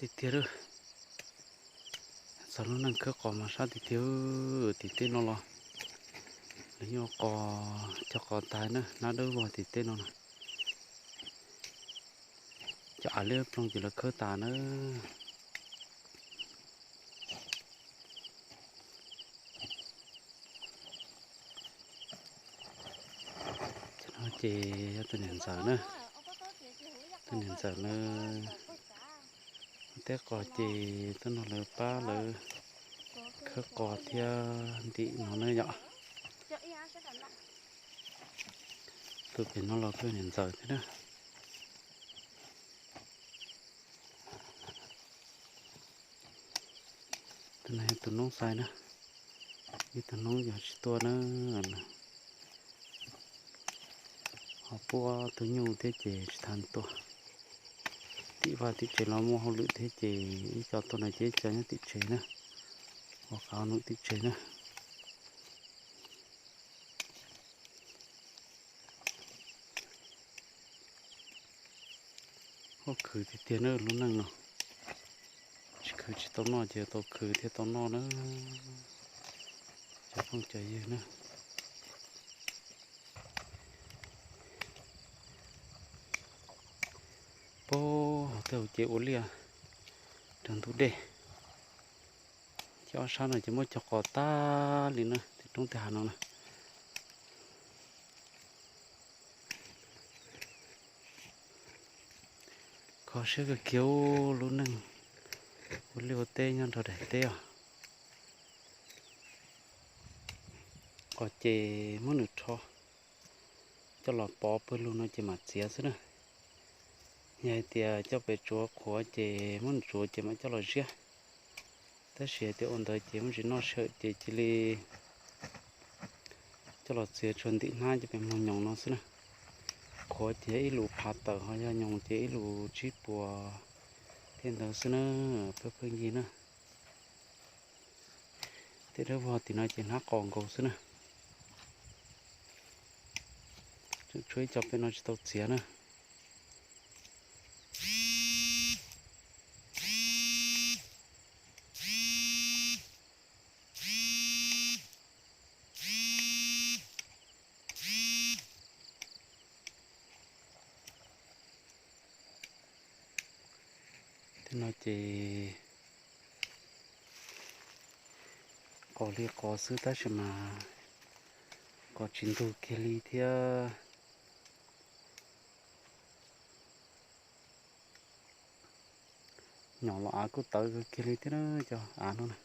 Tiag tiag lawm. Txog lub neej khawb qos mas sab tiag tiag. Tim teb no los lawv nyuam qos, cog qos tag na, hnab dawb vog tim teb no na. Cov av liab ploog ces lawv khawb tas na. Ces yog tus niam ntxawm na, tus niam ntxawm lawv teb qos ces tuaj nrog lawv pab lawv khawb qos thiab ntim no na yom. Tus pem no los kuj niam ntxawm thiab na. Tus no yog tus noob xais na, ib tug noob yog tsis tuaj na, ho puab tug nyuj thiab ces tsis tas tua. Tim vaj tim tsev los muaj hauj lwm thiab ces ib co tuaj no ces ib co nyob tim tsev na, ua qhov hauj lwm tim tsev na. Huaj khwv tiag tiag na lub neej no, tsis khwv tsis tau noj ces tau khwv thiaj tau noj na. Cov phooj cov ywg na, puag hauv tej hauv ces ua liaj rau ntug dej. Ces ob sab no ces muab cog qos tag li na, tej roob tej hav no na. Kho siab kawg kiag lub neej ua liaj ua teb nyob nrog daim teb os. Qos ces muab nws rho coj los pov pawg lug no ces mam txiav xwb na. Yog hais tias coj pem tsuav qhuav ces muab nws tsuav ces mam coj los ziab. Tab sis hais tias ua ntawd ces muaj tsis noj sij hawm ces cia li coj los txiav tshuav ntim hnab coj pem muag nyoos no xwb na. Qhuav ces ib lus phav tawm, ho yog nyoos ces ib lus tsib puas thiaj ntawd xwb na, pheej pheej yig na. Tej dawb vog tim no ces hnab qos nkaus xwb na. Tseem tshuav ib co pem no tsis tau txiav na. Tej no ces qos li qos xwb tab sis mas qos tsis ntug kiag li thiab. Nyom los av kuj tawv kawg kiag li thiab na, cov av no na.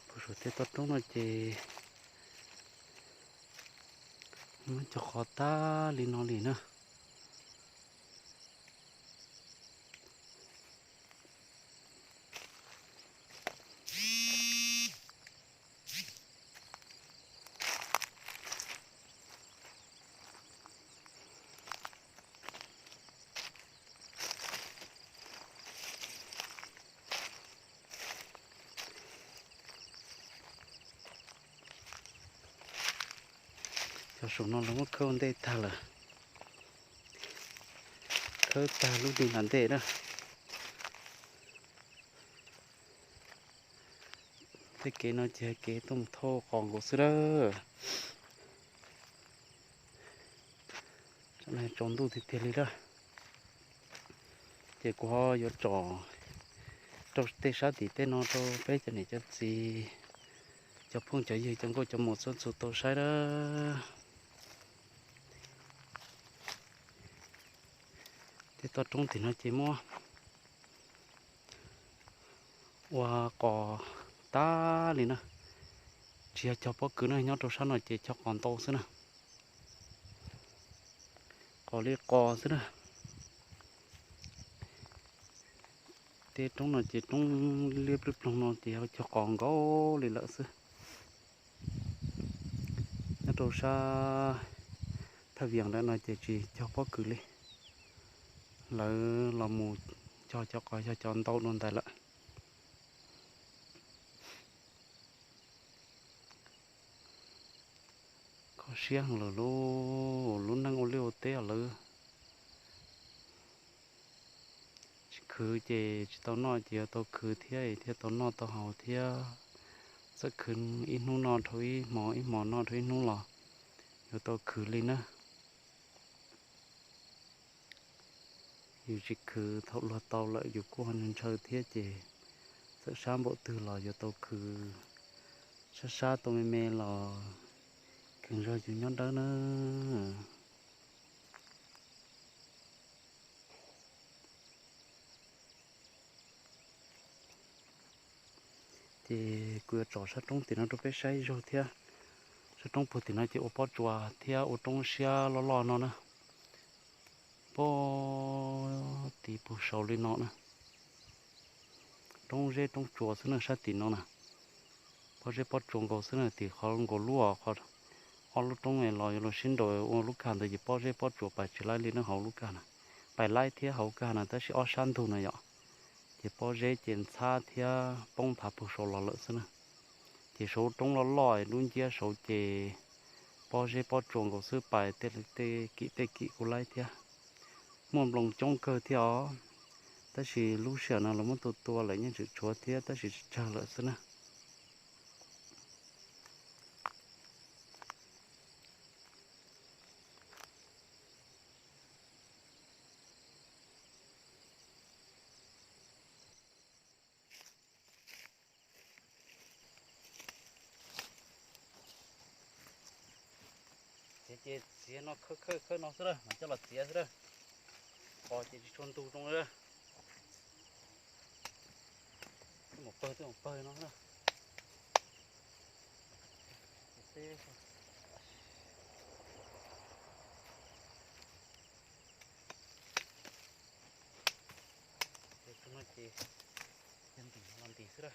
Puag saum tej toj roob no ces muab cog qos tag li no li na. Cov saum no los muab khawb ua ntej tag lawm. Khawb tag lub nti nram ntej na. Tej kev no ces kev tuaj mus thauj qos nkaus xwb lawm. Tsaus ntuj tiag tiag li lawm. Ces kuv ho yuav tsom rau tej sab tim tej no rau peb cov niam cov txiv, cov phooj cov ywg, cov nkauj cov muam txhua txhua tau saib na. Tej toj roob tim no ces muab ua qos tag li na, tsis yog cog pob kws na, nyob rau sab no ces cog qos ntau xwb na. Qos li qos xwb na. Tej roob no ces roob liab ploog ploog no ces yog cog qos nkaus li lawm xwb. Nyob rau sab Thaj Vias ntawm no ces tsis cog pob kws li. Lawv los mus cog cov qos yog cov ntau dua ntais lawm. Kho siab heev lawm lauj, lub neej ua liaj ua teb lawm. Tsis khwv ces tsis tau noj ces yuav tau khwv thiab thiaj tau noj tau haus thiab. Txawm khwv ib hnub noj dhau ib hmo, ib hmo noj dhau ib hnub los yuav tau khwv li na. Yus tsis khwv thaum luag tau lawm yus kuj ho ntshaw thiab ces txawm sab npaum twg los yuav tau khwv, sab sab tau me me los kheev zog yus nyob dawb na. Ces kuv yuav tsom sab roob tim no rau peb saib zaug thiab. Sab roob puag tim no ces ua pob tsuas thiab ua roob siab loj loj no na. Pob tim puag saud li no na. Roob zeb roob tsuas xwb na sab tim no na. Pob zeb pob tsuas nkaus xwb na, tim qhov nkaus lub, qhov ob lub roob los yuav luag sib nraus ua lub kag ntawd ces pob zeb pob tsuas pais tsis laib li na hauv lub kag na. Pais laib thiab hauv kag na tab sis ob sab ntug na yom. Ces pob zeb ces ntxhab thiab poob thav puag saud los lawm xwb na. Ces saud roob loj loj dub nciab saud ces pob zeb pob tsuas nkaus xwb, pais tej kim tej kim kuj laib thiab. Muaj nploos coob kawg thiab os, tab sis lub sij hawm no los muab tua tua lawm yeej tseem tshuav thiab tab sis tsawg lawm xwb na. Ces ces txiav no khawb khawb khawb no xwb na, mas coj los txiav xwb na. Qos ces tsis tshua ntug zoo na. Twb mus pawg twb mus pawg no na. Ces tsuag no ces yog ntim los ntim xwb na.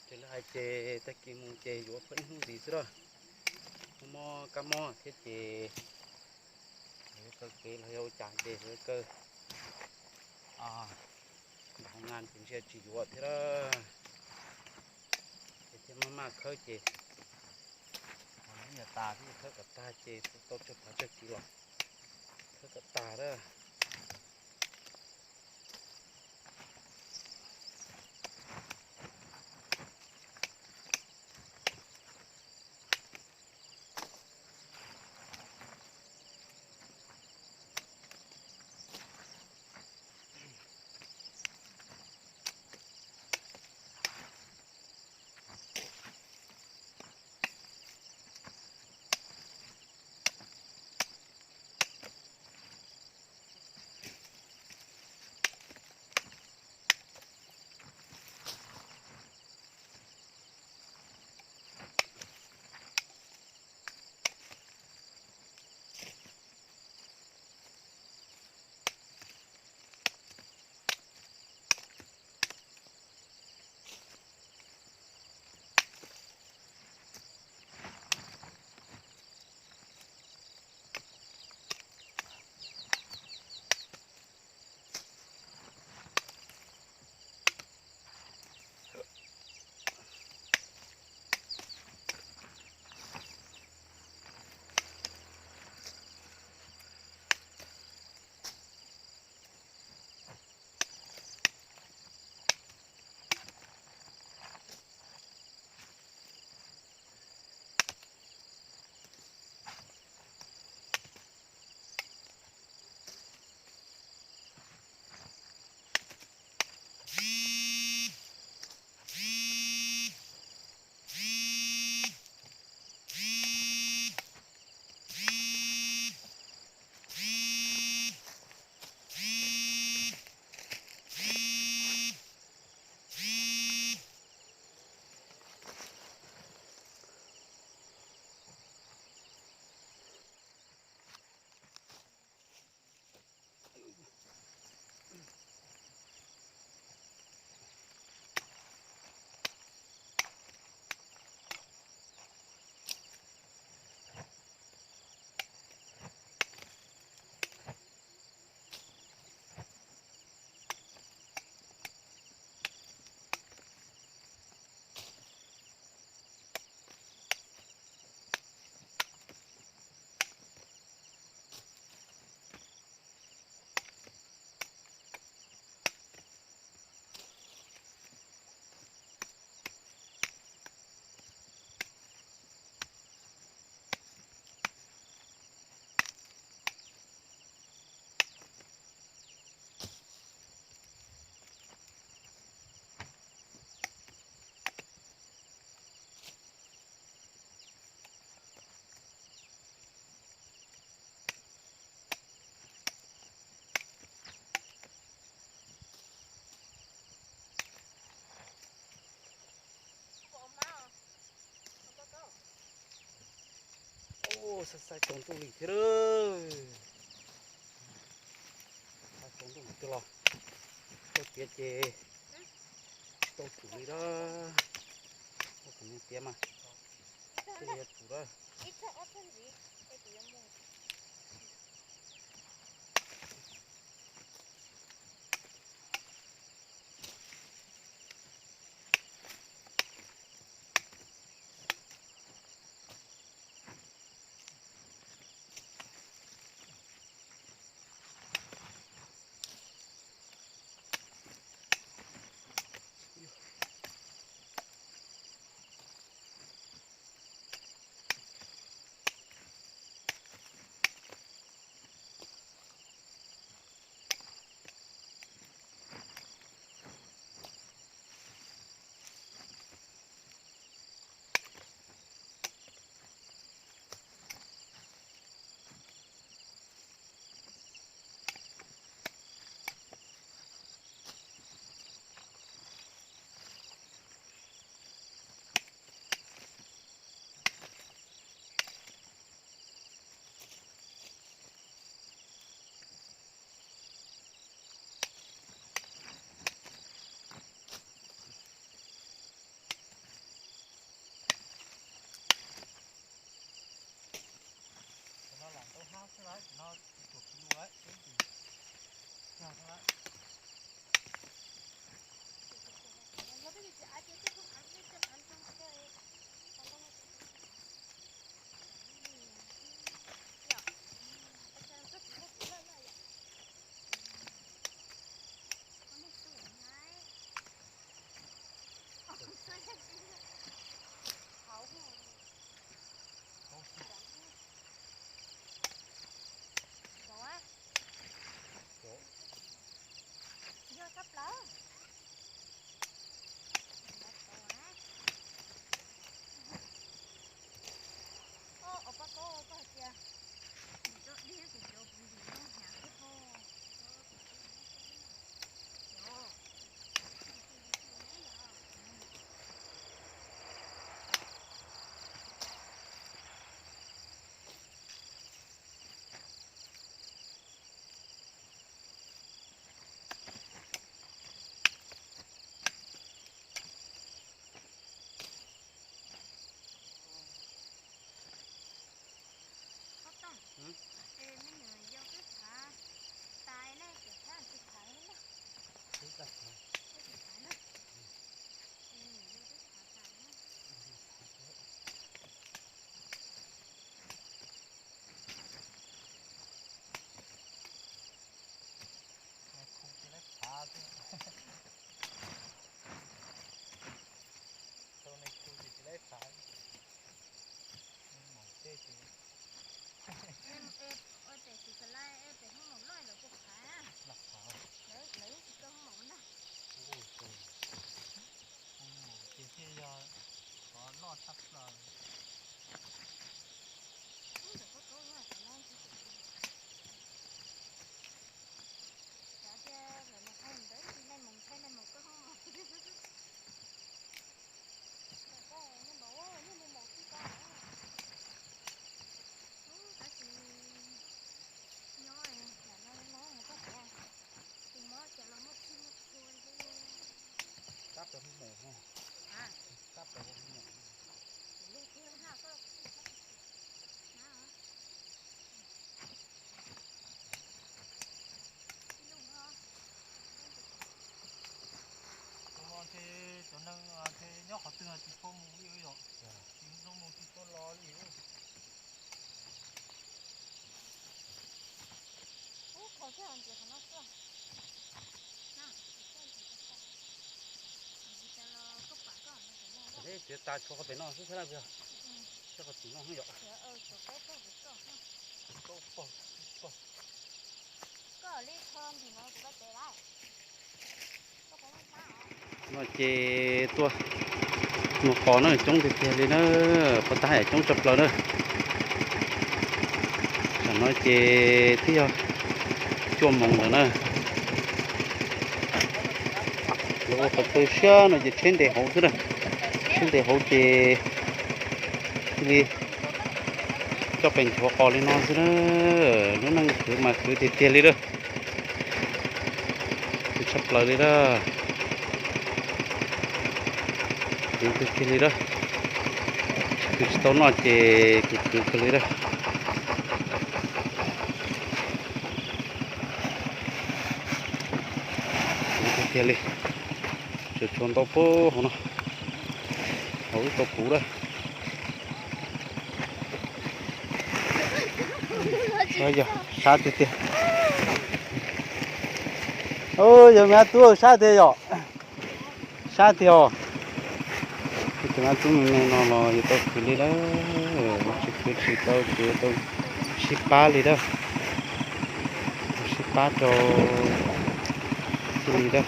Ces lawv hais ces tag kis mus ces yuav pheej ib hnub ntxiv xwb na. Mob mob kab mob thiab ces lawv yuav kaw kev los yog ua cas ces lawv yuav kaw nram hoo ngan ces ntsia tsis yuav thiab na. Ces thiaj maj maj khawb ces lub nyuag tas thiab khawb kom tag ces tau tsawg phav tsawg kis los khawb kom tag na. Xav xav tsaus ntuj li thiab lawm. Xav tsaus ntuj twg los tau tiav ces tau tsum li lawm. Ua kom nws tiav mas thiaj li yuav tsum lawm. Cov no lam ntau hnab xwb lawm, cov no tsis tuam kiv lus lawm, peb ntsis cog xwb lawm. Yog sab plaws. Au, pab koj, koj hais tias kuv cov dib kuv cov kuv ntim no hnyav xwb ho. Ob tooj, es me nyuam yau twb txhav tais ne, tseem txhav tsis txhav na. Twb tsis txhav na. Me nyuam yau twb txhav tais na. Khu tsis laib phav xwb. Tau nej khu ces tsis laib phav. Maum tej ces ua tes tsis tau laib, tes hoob maum loj lawv puas phav? Lawv yeej tsis tau hoob maum na. Hoob maum ces thiaj yog qhov loj tshaj plaws. Ub, ntawm koj kaub no tsis laib tsis tau. Xav tias lawv mus hais ntawd tsis laib mus ntshai laib mus koj hoob maum. Tab sis nyob lam no no mus koj txiv, tus mob cas los muaj txhij muaj txhua li. Kab rau hoob maum no. Kab rau hoob maum. Tus no ntshe cov neeg ntshe nyob qhov twg tsis tshua mus li yom, tsis tshua mus tsis tshua los li. Txiav tas tshuav qhov pem no xwb thiab lawm, thiab qhov tim no yom. No ces tuaj mus qos na, coob tiag tiag li na, qos tab hais coob tshaj plaws na. Tam no ces twb yog cuaj moos lawm na. Lawv ua qhov chaw siab no ces tsheb ntes hauv xwb na, tsheb ntes hauv ces cia li Coj pem nchuav qos li no xwb na. Lub neej khwv mas khwv tiag tiag li lawm. Khwv tshaj plaws li lawm. Khwv tiag tiag li lawm. Khwv tsis tau noj ces khwv khwv kawg li lawm. Khwv tiag tiag li. Tseem tshuav ntau puag hauv no. Hauv ib tau puv lawm. Yog sab tiag tiag. Yog me ab tub, sab tiag yom. Sab tiag os. Tus me ab tub me me no los yuav tau khwv li lawm, tsis khwv tsis tau ces tau sib pab li lawm. Tau sib pab rau thiaj li lawm.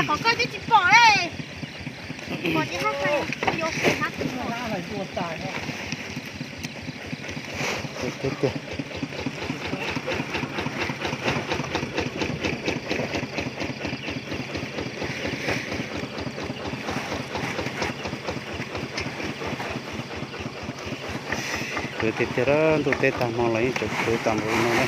Qhov koj twb tsis pom li. Pom ces haj hais, yuav hais hab. Khwv tiag tiag, ntuj teb tag hmo los yeej tseem khwv tau npaum li no na.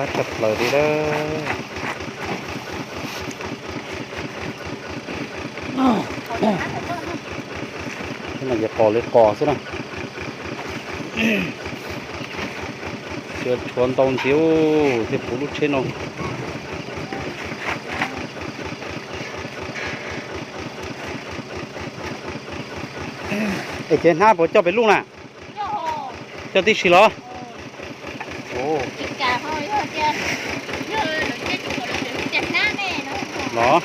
Sab tshaj plaws li lawm. Tej no ces qos li qos xwb na. Tseem tshuav ntau ntxiv thiaj puv lub tsheb no. Es ces hnab puas coj pem luj na? Coj tib si los? Los.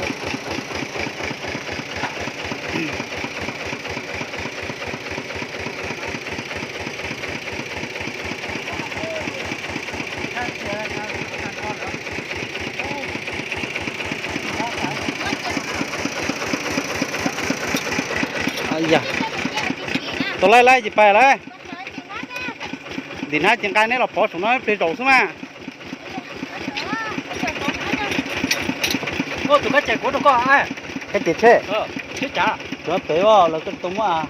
Tau laij laij ces pais lawm. Ntim hnab ces nqa neb los pov saum no ib pliag zaum xwb mas. Tus kab cais kuv rau koj. Kab cais tsheb. Tsheb cav. Cov pem lawv koj tau muab.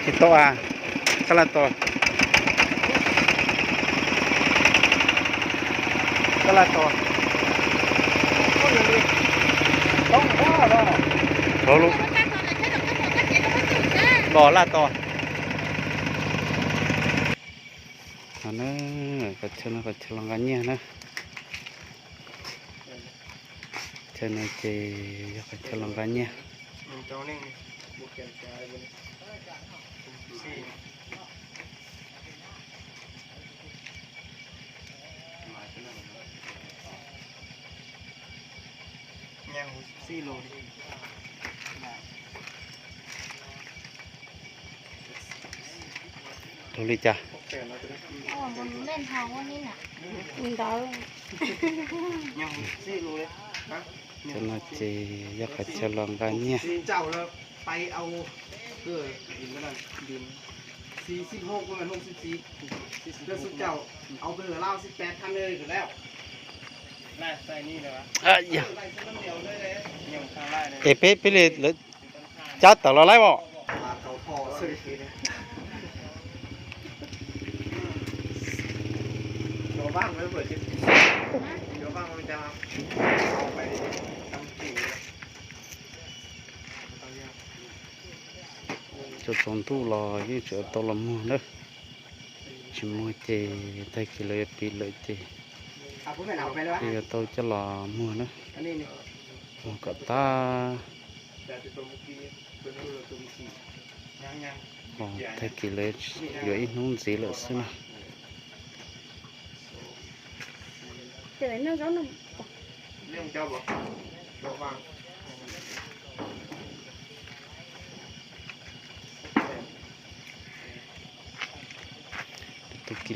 Tsis tau a. Kab laj tos. Kab laj tos. Thov lub. Los laj tos. No na, qhov chaw no qhov chaw los nqa nyiaj na. Chaw no ces yog qhov chaw los nqa nyiaj. Raug li cas? Cov no ces yog qhov chaw los nqa nyiaj. Es peb peb li lawv cab tawm los laib os. Tsaus tsaus ntuj los yeej tseem tau los muag na. Tsis muag ces tag kis lawv yuav piv lawm ces yuav tau coj los muag na. Muag kom tag. Tag kis lawv yuav ib hnub ntxiv lawm xwb na. Tus kis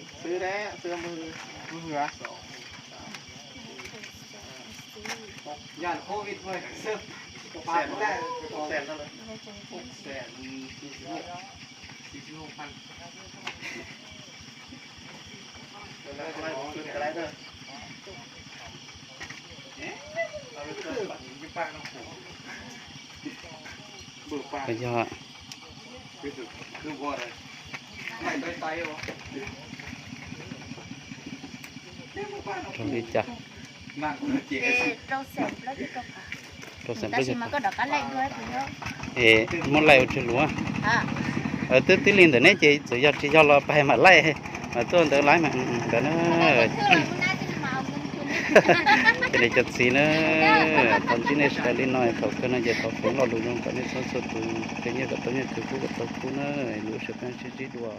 Xwb dab, xwb mus, mus hwm. Yog covid mus xwb, pab mus lawm, xwb mus, xwb mus pab. Yog rau li cas? Rau xees plaub, muab laij ua tsawg lus. Twb tib li ntawm neb ces txawm yog tsis yog los pais mam laij, mas tuaj ntawd laij mas ntawd na. Ces li cov txiv na, thov ntsib nej sawv daws li no, thaum kawg no ces thov foom lo lus zoo kom nej txhua txhua tus tej nyiaj kom tau nyiaj, khwv kub kom tau kub na, lub sij hawm peb sib ntsib dua.